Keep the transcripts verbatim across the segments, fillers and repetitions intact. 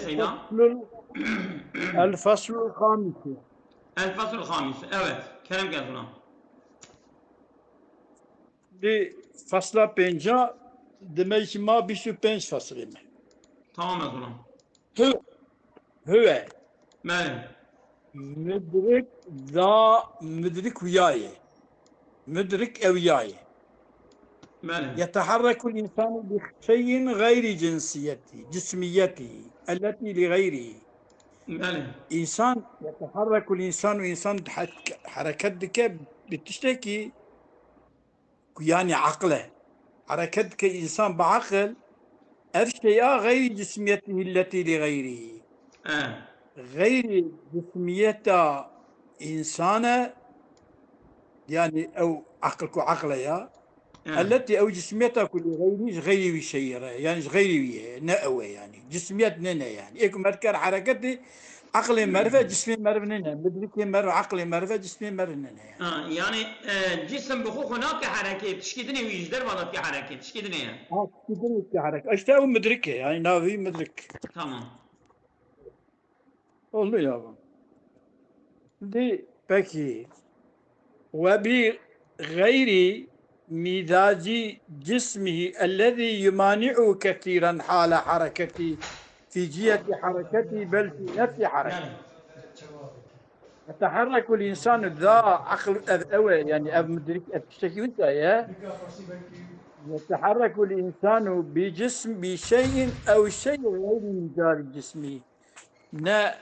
Şeyda. Feslul, el feslul hamis. El feslul hamis. Evet. Kerem gelsin. Di fasla pênca, demek ki ma bîst û pênc faslê me. Tamam ez olam. Hu, huve. Belê. Mudrik da mudrik wiyaye. Mudrik ew yaye. Belê. يتحرك الإنسان بشيء غير جنسيته، جسميته التي لغيره. Belê. İnsan, يتحرك الإنسان, insan hek-, hereket dike bi tiştekî ku yani aql e. Hereket dike insan bi aql, ev şey a غير جسميته التي لغيره. E. Xeyrî cismiyeta însan e, yani ew aqil ku aqil e ya. E. Elletî ew cismiyeta ku li xeyrî, ji xeyrî wî şeyî re, yani ji xeyrî wî ye, ne ew e yani. Cismiyet ne ne yani. Ê ku me dikar hereketê, aqilê meriv e, cismê meriv ne ne. Midrikê meriv, aqilê meriv e, cismê meriv ne ne yani. Ha, yani, e, cisim bi xwe xwe nake herekê, tişkî dinê wî ji derva dike herekê, tişkî dinê ye. Ha, tişkî dinê dike hereket. İşte ew midrik e, yani navî midrik. Tamam. Oldu ya bu. Di peki. Ve bi gayri mizaci cismihi ellezî yumani'u kesiren hale hareketi fi ciheti hareketi bel fi nefsi hareket. Yeteharrekul insanu da aql ev ewe, yani ev midrik ev tiştekî wisa ye. Yeteharrekul insanu bi cism, bi şeyin ew şey gayri mizaci cismi. Ne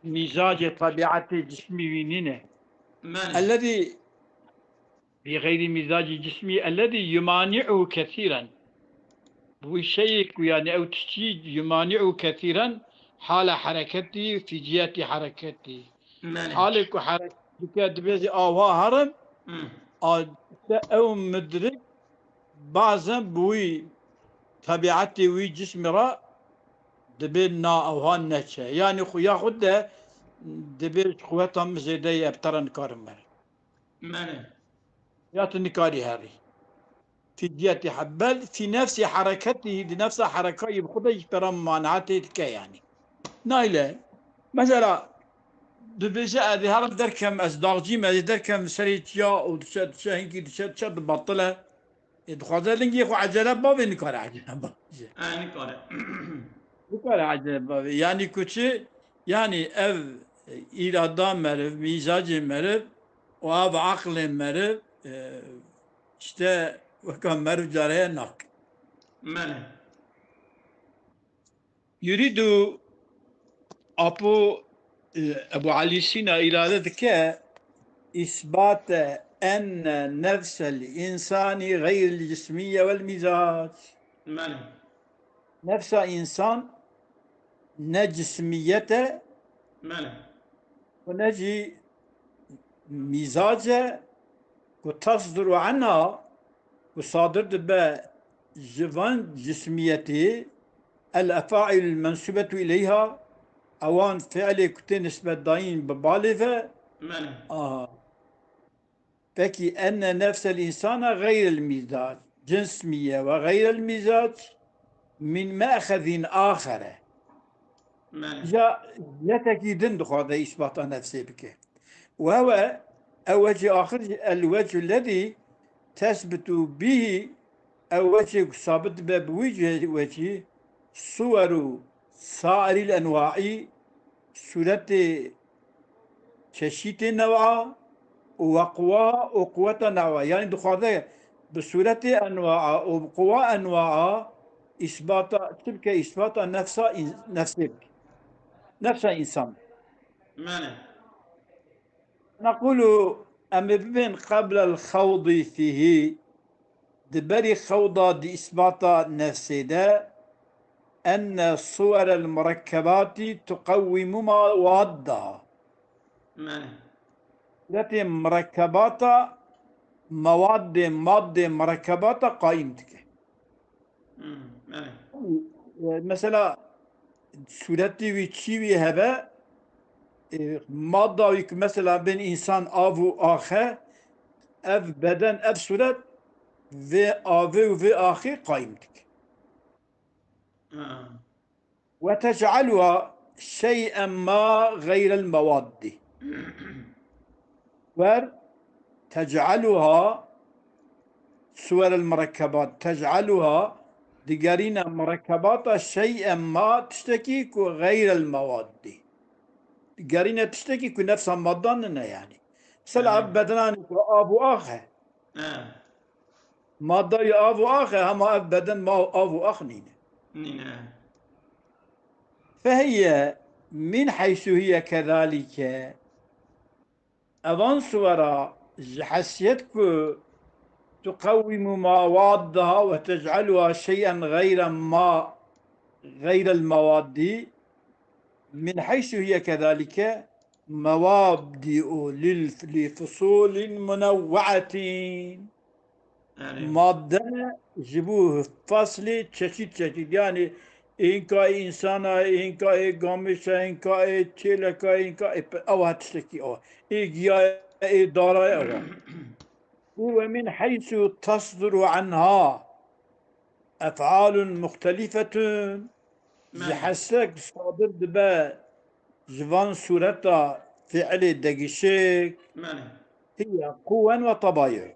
mizacê, tabiatê cismî wî nîne. Belê. Ellezî bi gayri mizacî cismî ellezî yumani'u kesiren. Bu şeyê ku yani ew tiştî yumani'u kesiren hala hareketî fi ciheti hareketî. Belê. Halê ku hareket dike dibêjî awa herin, Hı. a, işte ew midrik bazen bi wî tabiatê wî cismî re dibê na ewha neçe. Yani xu-, ya xwe de dibê quweta min zêde ye, ev tera nikarim herim. Belê. Ya tu nikarî herî. Fi ciheti he-, bel fi nefsi hareketî, di nefsa herekayî bi xwe de ji pera manatê dike yani. Nayle, mesela, dibêje ez ê herim derkem, ez daxcî me, ez ê derkem serê çiya û diçe, diçe, hinkî diçe, diçe dibatile. Ê, dixwaze lingê xwe ecele bavê, nikare ecele bavê. E, nikare. Nikare ecele bavê. Yani ku çi? Yani ev, e, îrada meriv, mîzacê meriv û ev aqilê meriv, e, işte weka meriv careye nak. Belê. Yuridu Apo, e, Ebu Alî Sîna îrade dike îsbate enne nefsel însani xeyril cismiye vel mîzac. Belê. Nefsa însan ne cismiyet e Belê. û ne jî mîzac e ku tasdiru anha, ku sadir dibe ji van cismiyetê, el efaîl mensubetu ileyha, ewan fiilê ku tê nisbet dayîn bi balê ve. Belê. Aha. Peki enne nefsel însana xeyril mîzac, cins miye ve xeyril mîzac min me'xezin axere. Belê. Ya yetekî din dixwaze îsbata nefsê bike. Ve we ew wecî axir jî el wecû lezî tesbitu bîhî, ew wecê ku sabit dibe bi wî cihê wecî, suweru sairîl enwaî, sûretê çeşîtê newa û weqwa û quweta newa. Yani dixwaze bi sûretê enwaa û bi quwa enwaa îsbata çi bike? Îsbata nefsa în-, nefsê bike. Nefsa însan. Belê. Nequlu em ê bibên qeblel xewdî fîhî, di berî xewda di îsbata nefsê de, enne suwerel murekkebatî tuqewwimu mewaddaha. Belê. Sûretê murekkebata, mewadê, madê murekkebata qayîm dike. Hmm, belê. E, mesela sûretê wî çî wî hebe, e, madda wî ku mesela bên însan av û axe, ev beden, ev sûret vê avê û vê axê qayîm dike. Ha. وتجعلها شيئا ما غير المواد. Wer, tec'aluha, suwer el murekkebat, tec'aluha, digerîne murekkebata şey'en ma, tiştekî ku xeyrel mewaddi. Digerîne tiştekî ku nefsa maddan nine yani. Mesela ev bedenanê ku av û ax e. He. Madda ya av û ax e, hema ev beden ma av û ax nîne. Nîne. Fehiye min heysu hiye kezalike. Evan suwera ji hesiyet ku tuqewwimu mawaddaha ve tec'aluha şey'en gayre ma, gayrel mewaddi, min heysu hiye kezalike, mewaddi û lil, li fusulin munewwe'atin. Madde ji bo feslê çeşît çeşît. Yani, ênka ê însana, ênka ê gamêşa, ênka ê çêleka, ênka ê pe-, ew ha tiştekî ew. Ê giya, ê dara ew. Û ve min heysu tasduru anha ef'alun muxtelifetun. Ji hesek sadir dibe ji van sureta fi'lê degişik. Hiye quwen ve tebayur.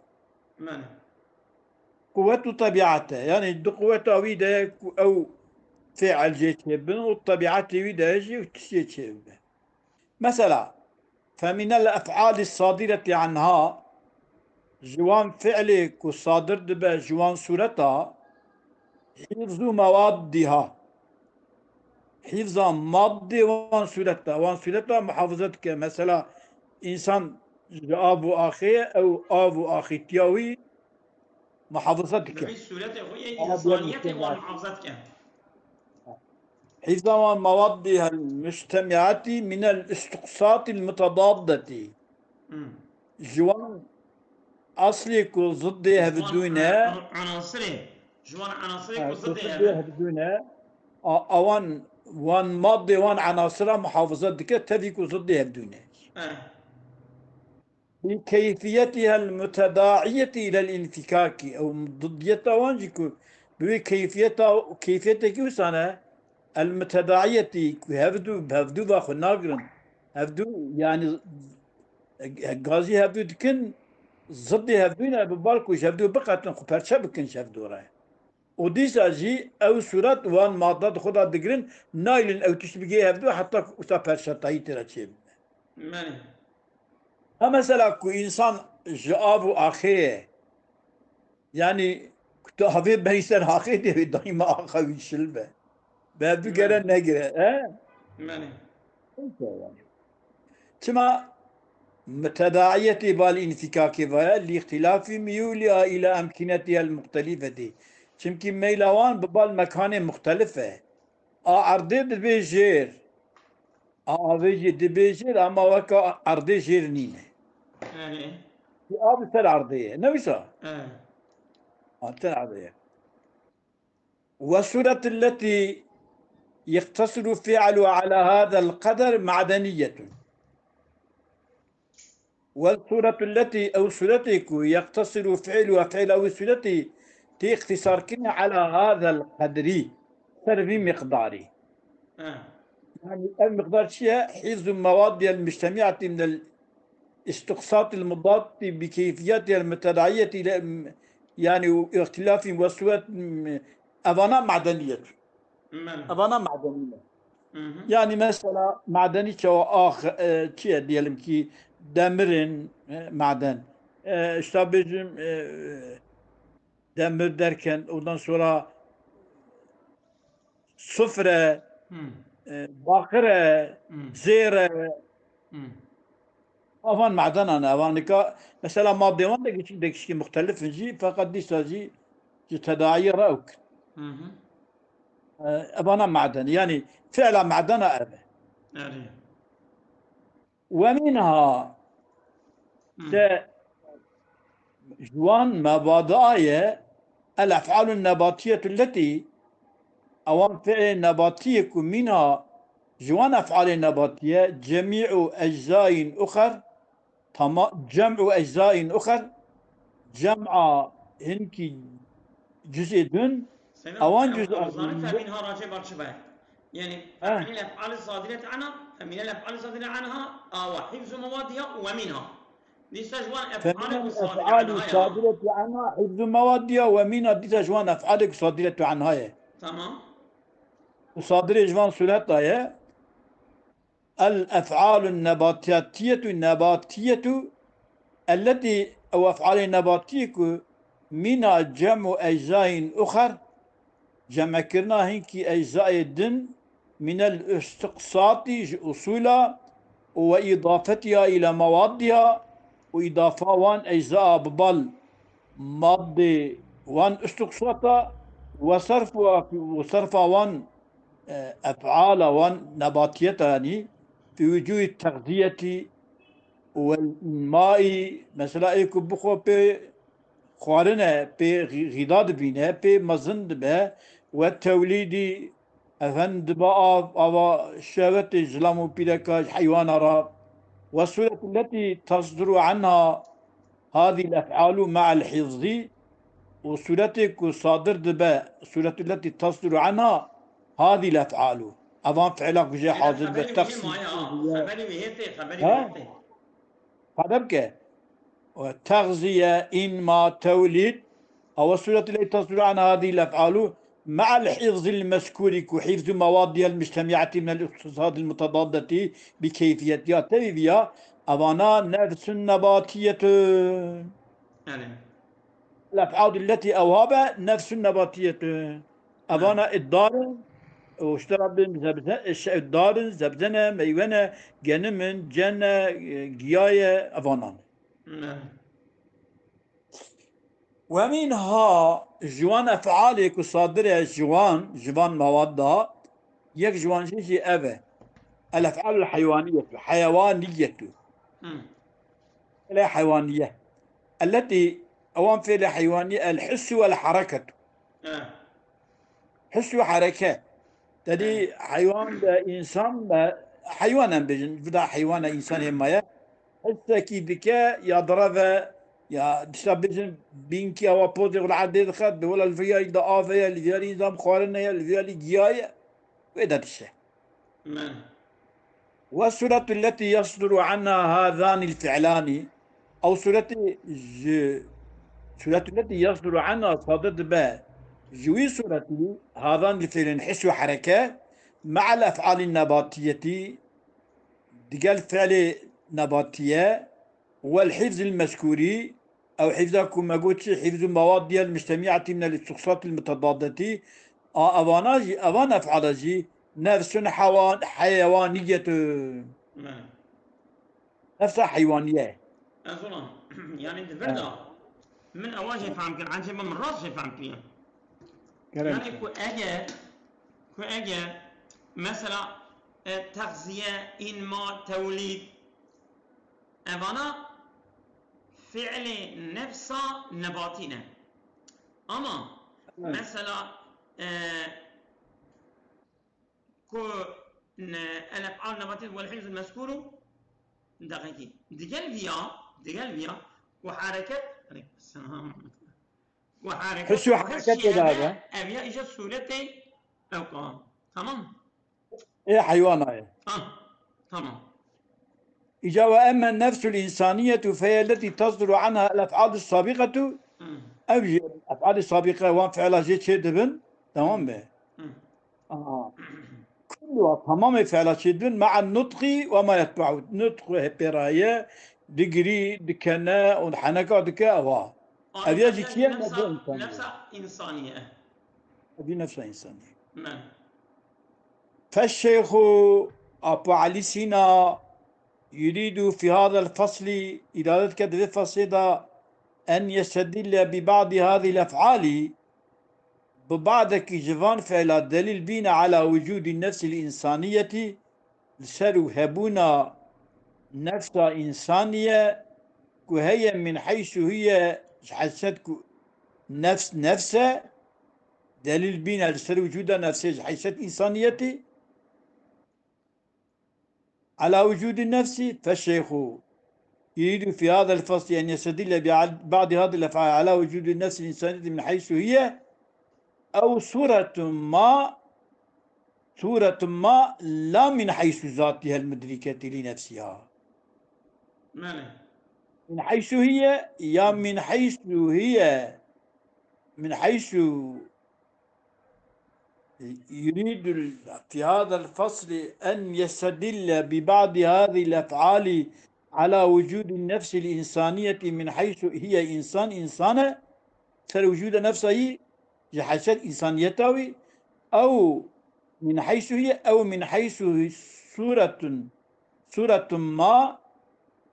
Quwet û tebiat e. Yani di quweta wî de ye ku ew fi'l jê çêbin û tebiatê wî de ye jî tiştê çêbibe. Mesela, feminel ef'alî sadireti anha, ji wan fi'lê ku sadir dibe ji wan sureta, hîfzu mewaddiha. Hîfza maddê wan sureta, wan sureta muhafaza dike. Mesela, însan ji av û axê ye, ew av û axîtiya wî muhafaza dike. Bi vî sûretê xwe yê însaniyetê wan muhafaza dike. Hîfza wan mewaddî hel mujtemiatî minel istiqsatî mutedadetî. Ji wan aslê ku ziddê hevdû ne. Anasirê. Ji wan anasirê ku ziddê hevdû ne. A, awan, wan maddê wan anasira muhafaza dike, tevî ku ziddê hevdû ne. Bi keyfiyetihel mutedaiyeti ilel infikaki. Ew diddiyeta wan jî ku bi wê keyfiyeta, keyfiyetekî wisa ne, el mutedaiyeti, ku hevdû, hevdû va xwe nagirin. Hevdû, yani, gazî hevdû dikin, ziddê hevdû ne, bi bal ku ji hevdû biqetin, xwe perçe bikin ji hevdû re. Û dîsa jî ew sûret wan madde di xwe de digirin, nayilin ew tişt bigihê hevdû heta ku wisa perşetayî tê de çêbibe. Ha mesela ku însan ji av û axê ye, yanî ku tu avê berî ser axê dê wê daîma axa wî şil be. Bi hevdû gere negire, he? Çima mutedaiyetê bal înfikakê ve ye, lîxtilafî miyûliha îla emkînetihel muxtelîfetî. Çimkî meyla wan bi bal mekanê muxtelif e. A erdê dibê jêr. A avê jî dibê jêr, ama weka erdê jêr nîne. Erê. Av li ser erdê ye. Ne wisa? Erê. Av li ser erdê ye. والصورة التي يقتصر فعلها على هذا القدر معدنية. والصورة التي، ew sûretê ku يقتصر فعلها، fi'la wî sûretê tê îxtîsarkirin على هذا القدر، ser vî miqdarî. Yani ev miqdar çi ye? حفظ موادها المجتمعة من الاستقساط المضاد بكيفيتها المتداعية إلى، yani, اختلاف وسوات، evana madeniyet. Evana madenî ne. Yani mesela madeni çawa ax, e, çi ye diyelim ki demirin, e, maden. E, işte bêjim, e, demir derken ondan sonra sufre, e, bakire, zêre. Avan madena ne, avan nika, mesela madde wan de geçik, de geçik muxtelif in jî, fakat dîsa jî ji tedayî re ew kin. E, evana maden, yani fi'la madena ev e. Ve minha, te ji wan mebada ye, el ef'alun nebatiyetu leti, ewan fi'lê nebatiyê ku mîna ji wan ef'alê nebatiye, cemî'u eczayîn uxer, tama-, cem'u eczayîn uxer, cem'a hinkî cuzê din, ewan cuz. Zanî te mîna racê ber çi be? Yani, فمن الأفعال الصادرة عنها، فمن الأفعال الصادرة عنها، awa, حفظ موادها ومنها. Dîsa ji wan فمن ef'alê ku sadir الأفعال anha ya. الصادرة عنها حفظ موادها ومنها, dîsa ji wan ef'alê ku صادرة عنها ye. Tamam. Ku sadirê ji van sûreta ye. الأفعال النباتية, nebatiyetû, nebatiyetû, التي, ew ef'alê nebatiyê ku منها جمع أجزاء أخر, cemekirina hinkî eczayê din, من الاستقصاء, ji usûla, وإضافتها إلى موادها, û îdafa wan ecza a bi bal madê wan istiqsata, وصرفها, û serfa wan, e, ef'ala wan nebatiyeta, yanî في وجوه التغذية والإنماء, mesela ê ku bixwe pê xwarine, pê xî-, xîda dibîne, pê mezin dibe, والتوليد, efendim dibe av, ava şehwetê zilam û pîreka ji heywana re. والصورة التي تصدر عنها هذه الأفعال مع الحفظ, û sûretê ku sadir dibe, الصورة التي تصدر عنها هذه الأفعال. Evan fiila ku jê hazir be, xeberî wî hê texsî maye, ha, xeberî wî hê tê, xeberî wî hê tê. Qede bike. تغذية, إنماء, توليد. والصورة التي تصدر عنها هذه الأفعال مع الحفظ المذكور, ku حفظ موادها المجتمعة من الاستقصاء المتضادة بكيفيتها, tevî viya, evana نفس نباتية. Yani. الأفعال التي, ew habe نفس نباتية. Evana, hmm, dar in, û ji te re bên zebze-, şe-, dar in, zebze ne, meywe ne, genim in, cem ne, e, giya ye, evanan. Hmm. ومنها, ji wan ef'alê ku sadir e ji wan, ji van mewad de, yek ji wan jî jî ev e. الأفعال الحيوانية, heywaniyetû. Hmm. Fiilê heywaniye. التي, ewan fiilê heywaniye, الحس والحركة. Eh. His û hereke. Tedî, eh, heywan be, însan be, heywan em bêjin, vida heywana însanê maye. Hisekî dike ya direve, ya dişta bêjin bînkî awa pozê xwe li erdê dixe, dibê wela li vê yalî de av heye, li vê yalî nizam xwarin heye, li vê yalî giya ye. Wê de dişe. والصورة التي يصدر عنها هذان الفعلان, ew sûretê ji, الصورة التي يصدر عنها, sadir dibe ji wî sûretî, هذان الفعلان, his û hereke, مع الأفعال النباتية, digel fiilê nebatiye, والحفظ المذكور, ew hifza ku me got çi, حفظ موادها المجتمعة من الاستقصاء المتضادة, a evana jî, evan ef'ala jî, نفس حوا-, حيوانية. Nefsa heywaniye. Ez ona, yani di vir de, ha, min ewa jê fehm kir, encê min rast jê fehm kiriye. Kerem. Yani ku eger, ku eger, mesela, e, texziye, înma, tewlîd, evana fiilê nefsa nebatî ne. Ama, evet, mesela, e, ku ne, el ef'al nebatî wal hîz el mezkûru, deqekî. Digel viya, digel viya, ku hareket, aleykum selam. Ku hareket, his û hareket jî tê de hebe, hebe, ev ya îca sûretê ewka. Tamam? Ê heywana ye. Ha, tamam. Îca ve emme nefsul insaniyetu feyelleti tasduru anha el ef'alu sabiqetu. Hmm. Ev jî ef'alê sabiqe wan fiila jê çê dibin. Tamam mı? Hmm. Aha. Kulluha, tamamê fiila çê dibin, me'en nutqi ve ma yetbe'u. Nutq û hepêraye, digirî, dikene û heneka dike, ewa. Ev ya jî kî ye? Nefsa, nefsa insaniye. Ev jî nefsa insaniye. Me. Feşşeyxu Apo Elî Sîna yurîdu fî hadel feslî, îrade dike di vê feslê de en yestedîlle bi ba'dî hadîl ef'alî, bi badekî ji van fiila delîl bîne ala wicûdî nefsil însaniyetî, li ser û hebûna nefsa însaniye ku heye min heysu hiye, ji heyset ku nefs nefs e, delîl bîne li ser wicûda nefsê ji heyset însaniyetî. Ala wicûdî nefsî, feşşeyxu yurîdu fî hadel fasli en yestedîlle bi ba'dî hadil ef'al ala wicûdî nefsil însaniyetî min heysu hiye, ew sûretun ma صورة ما لا من حيث ذاتها المدركة لنفسها. Belê. من حيث هي يا من حيث هي، من حيث يريد ال- في هذا الفصل أن يستدل ببعض هذه الأفعال على وجود النفس الإنسانية من حيث هي إنسان، إنسانة، ser wicûda nefsa wî ji heyset însaniyeta wî, ew min heysu hiye, ew min heysu suretun, suretun ma,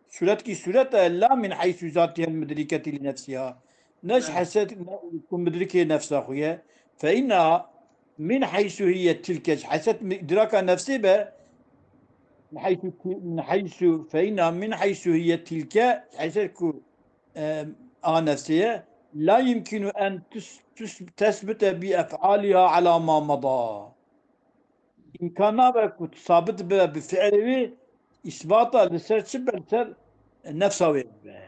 suretkî suret e, la min heysu zatihel mudriketî li nefsiha. Ne ji Evet. heyset, ne ku mudrikê nefsa xwe ye. Fe inna min heysu hiye tilke, ji heyset mi- idraka nefsê be, min heysu ti- min heysu, fe inna min heysu hiye tilke, ji heyset ku e, a nefsê ye, la yumkinu en tus- tus- tesbite bi ef'aliha ala ma mada. Îmkan nabe ku sabit bibe bi fiilê wê, îsbata li ser çi be, li ser nefsa wê bibe.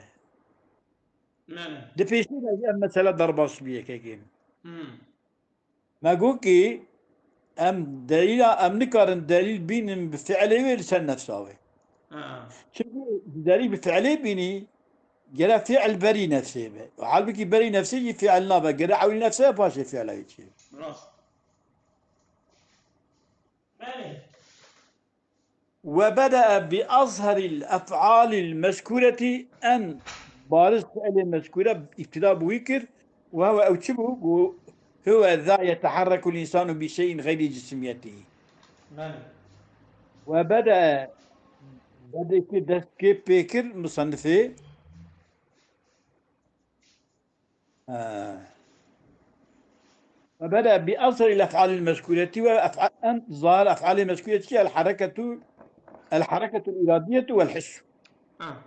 Belê. Di pêşî de jî ev mesele derbas bû yekekê. Hmm. Me got ki em delîla, em nikarin delîl bînin bi fiilê wê li ser nefsa wê. Ha. Çimkî delîl bi fiilê bînî, gere fiil berî nefsê be. Halbukî berî nefsê jî fiil nabe. Gere ewil nefsê ye, paşê fiila wê çê. Rast. Belê. Ve bede'e bi azheril ef'alil mezkureti, en bariz fiilê mezkure îbtida bi wî kir. Ve huve, ew çi bû? Got, huve za yeteherrekul insanu bi şeyin geyri cismiyetî. Belê. Ve bede, bedekî dest kê pê kir musennifê. Ha. Ve bede bi asr il ef'alil mezkureti ve ef'al, en zahir ef'alê mezkureti el hareketu, el hareketul iradiyetu vel hissu. Ha.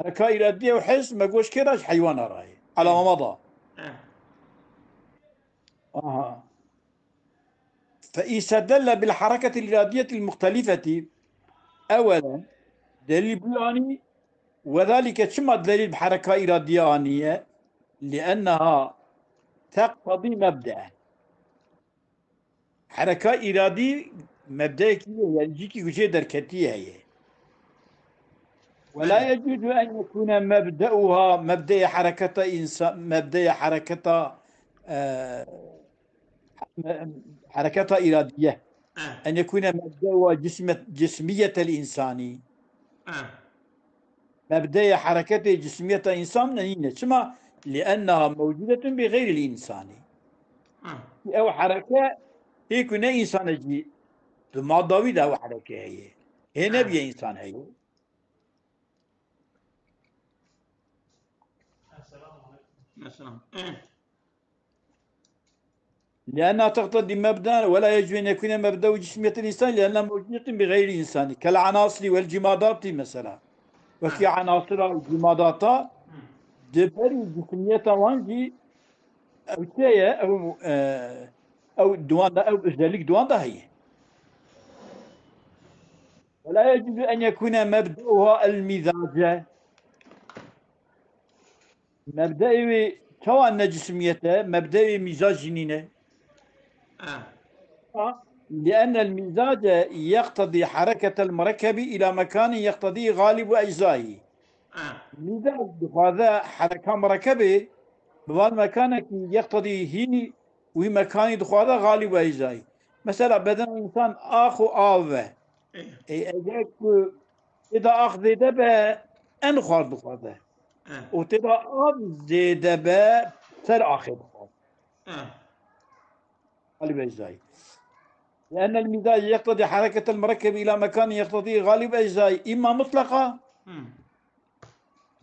Hereka iradiye û his me goş kê re ji heywana re ye. Ala ma mada. Ha. Aha. فاستدل بالحركة الإرادية المختلفة أولا، delîl bû anî, وذلك, çima delîl bi hereka îradiye aniye? لأنها تقتضي مبدأ. Hereka îradî mebdeyekî ye, yani cîkî ku jê derketî heye. ولا يجوز أن يكون مبدأها مبدأ حركة إنسان، مبدأ حركة، e, حركة إرادية. Ha. أن يكون مبدأها جسمة، جسمية الإنسان. Ha. Mebdeyê hereketê cismiyeta însan nîne. Çima? لأنها موجودة بغير الإنسان. Ha. Ew hereke hê ku ne însan e jî, di madda wî de ew hereke heye. Hê Ha. Nebiye însan heye. Mesela. Eh. لأنها تقتضي مبدأ ولا يجوز أن يكون مبدأ جسمية الإنسان لأنها موجودة بغير الإنسان كالعناصر والجمادات mesela. Wekî Ha. Enasira û cimadata Hmm. di berî cismiyeta wan jî ew çi ye, ew, e, ew di wan de, ew özellik di wan de heye. ولا يجوز أن يكون مبدأها المزاج. Mebdeyê wê çawa ne cismiyet e? Mebdeyê wê mîzac jî nîne. Ah. لأن المزاج يقتضي حركة المركب إلى مكان يقتضي غالب أجزائه. Ah. Mîzac dixwaze hereka merekebê bi van mekanekî yeqtedî hî wî mekanî dixwaze galîb û ecdayî. Mesela bedena însan ax û av e. Eh. Ê, eger ku tê de ax zêde be, en xwar dixwaze. Eh. Û tê de av zêde be, ser axê dixwaze. Eh. Galîb ecdayî. لأن المزاج يقتضي حركة المركب إلى مكان يقتضي غالب أجزائه إما مطلقة Hmm.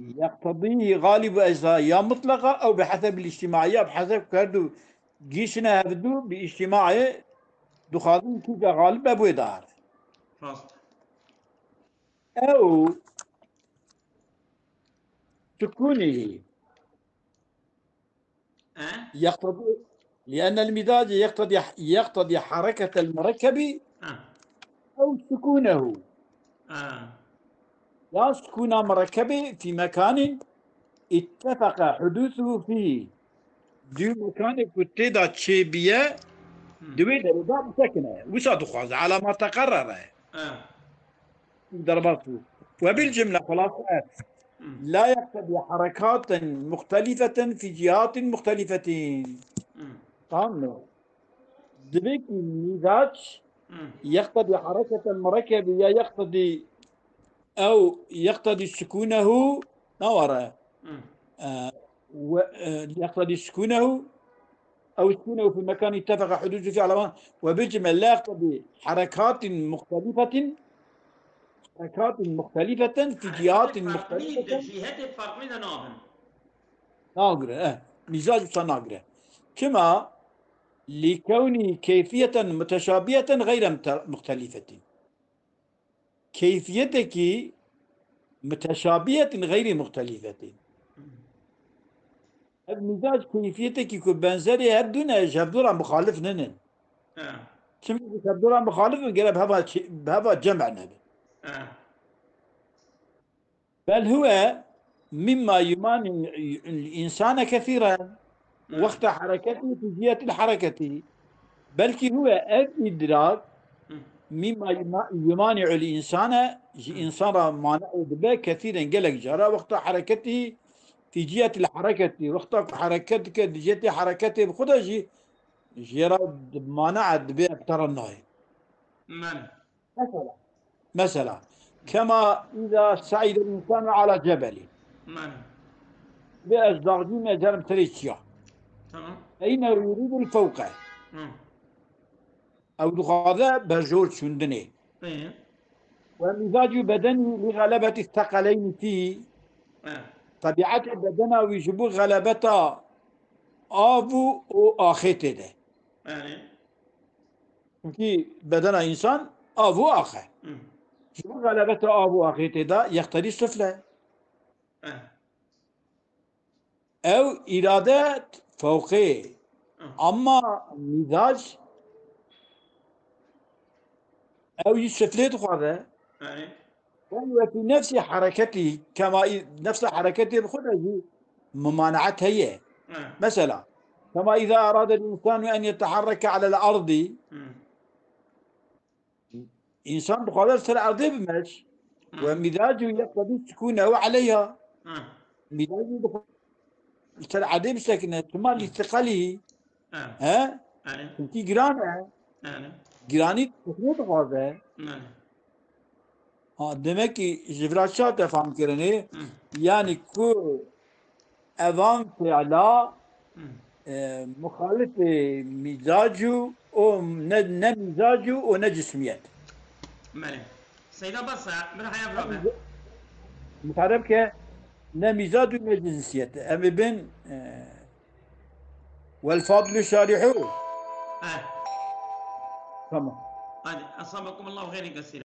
يقتضيه غالب أجزائه ya mutlaqa ew bi heseb îctimaî ya bi heseb ku her du gîşine hevdu bi îctimaê dixwazin kîja galib be bûyê dahar. Rast. Ew sukûnî Eh? يقتضي لأن المزاج يقتضي يقتضي حركة المركب Ah. أو سكونه. Ah. Ya sukûna merekebê fî mekanin ittefaqa hudûsuhu fî. Di mekanê ku tê de çêbiye, Di wê derê de bisekine. Wisa dixwaze. Ala ma teqerrere. Derbas bû. Ve bil cimle xulasa ev. La yeqtedî harekatên muxtelîfeten fî cihatin muxtelîfetin. Tamam mı? Divê ki mizac yeqtedî hareketel murekebi ya yeqtedî ew yeqtedî sukûnehu nawara. E, ve, e, yeqtedî sukûnehu ew sukûnehu fi mekan ittefaqa hudusu fi alaman ve bil cimle la yeqtedî harekatin muxtelîfetin harekatin muxtelîfeten fi cihatin muxtelîfeten. Cîhetê farqlî de nabin. Nagire, eh. Mizac wisa nagire. Çima? Li kewnî keyfiyeten muteşabiyeten gayre mute-, muxtelîfetin. Keyfiyetekî muteşabiyetin gayri muxtelîfetin. Ev mizac keyfiyetekî ku benzerê hev dû ne, ji hevdû re muxalif ninin. Çimkî ji hevdû re muxalif in, gere bi heva çi-, bi heva cem nebin. Bel huwe mimma yumani insane kethîren wexta hereketî fi cihetil hereketî. Belkî huwe ev îdrak mimma yuma-, yumani'ul insane ji însan re mane'ê dibe kethîren gelek cara wexta hereketî fi cihetil hereketî. Wexta ku hereket dike di cihetê hereketê bi xwe de jî jê re mane'e dibe ev tera nayê. Mesela. Mesela. Kema îza se'idel însanu ala cebelî. Bi ez daxcî me gerim serê çiya. Eyne yurîdul fewqe. Ew dixwaze berjor çûndinê. Ve mizacu bedenî li galebeti seqeleynî fî. Tebietê bedena wî ji bo galebeta av û, û axê tê de. Çimkî bedena însan av û ax e. Ji bo galebeta av û axê tê de yextedî sifle. Ew îrade fewqê. Ama mizac ew yî siflê dixwaze. Bel we fî nefsî hereketî, kema î-, nefsa hereketê bi xwe de jî mumaneet heye. Mesela, kema îza erade l-însanu en yeteherreke alel erdî, însan dixwaze li ser erdê bimeş. Ve mizacu yeqtedî sukûnehu aleyha. Mizacu dixwaze li ser erdê bisekine. Çima? Li seqelî. He? Çimkî giran e. Giranî teknî dixwaze. Ha, demek ki ji vira çawa te fam kirinê? Yani ku evan fiila, e, muxalifê mizacu û ne, ne mizacu û ne cismiyet. Belê. Seyda Basa, bir haya vira be. Mutareb ke ne mizacu ne cinsiyet. Em ê bin, e, Vel fadlu şarihu. He. Tamam. Hadi, asabakumullahu hayran kesira.